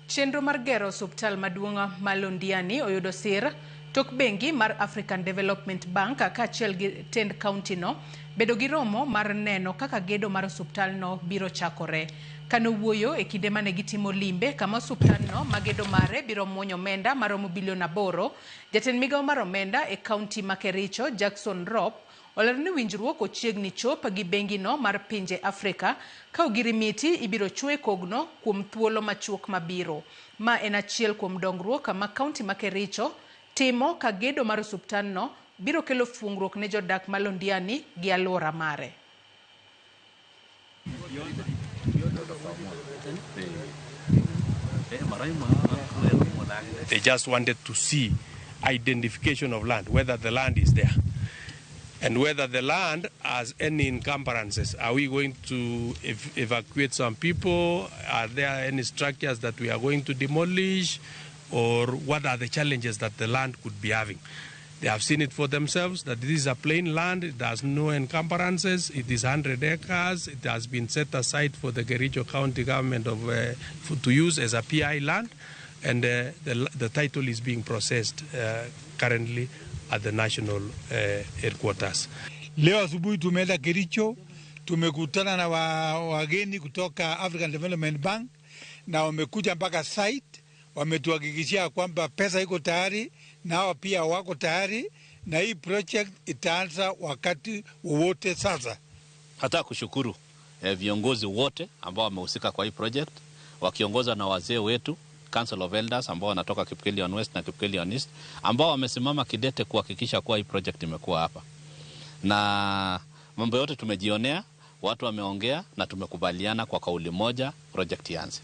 Chenro mar gero osuptal maduong' ma Londiani oyudo sir tok bengi mar African Development Bank kaachiel gi tend kaunti no bedo gi romo mar neno kaka gedo mar osuptalno biro chakore. Kanowuoyo e kinde mane gitimo limbe kama osuptalno ma gedo mare biro muonyo omenda maromo bilion 8, jatend migawo mar omenda e kaunti ma Kericho Jackson Rop olero ni winjruok ochiegni chop gi bengino mar pinje Afrika ka ogirimiti ibiro chwe kogno kuom thuolo machuok mabiro. Ma en achiel kuom dongruok ma kaunti ma Kericho timo ka gedo mar osuptalno biro kelo fuongruok ne jodak ma Londiani gi alwora mare. They just wanted to see identification of land, whether the land is there and whether the land has any encumbrances. Are we going to evacuate some people? Are there any structures that we are going to demolish? Or what are the challenges that the land could be having? They have seen it for themselves that this is a plain land, it has no encumbrances, it is 100 acres, it has been set aside for the Kericho County government to use as a PI land, and the title is being processed currently at the national headquarters. Leo asubuhi tumeenda Kericho, tumekutana na wageni kutoka African Development Bank na wamekuja mpaka site, wametuhakikishia kwamba pesa iko tayari na hawa pia wako tayari na hii project itaanza wakati wowote sasa. Nataka kushukuru viongozi wote ambao wamehusika kwa hii project wakiongozwa na wazee wetu Council of Elders ambao wanatoka Kipkelion West na Kipkelion East ambao wamesimama kidete kuhakikisha kuwa hii project imekuwa hapa. Na mambo yote tumejionea, watu wameongea na tumekubaliana kwa kauli moja project ianze.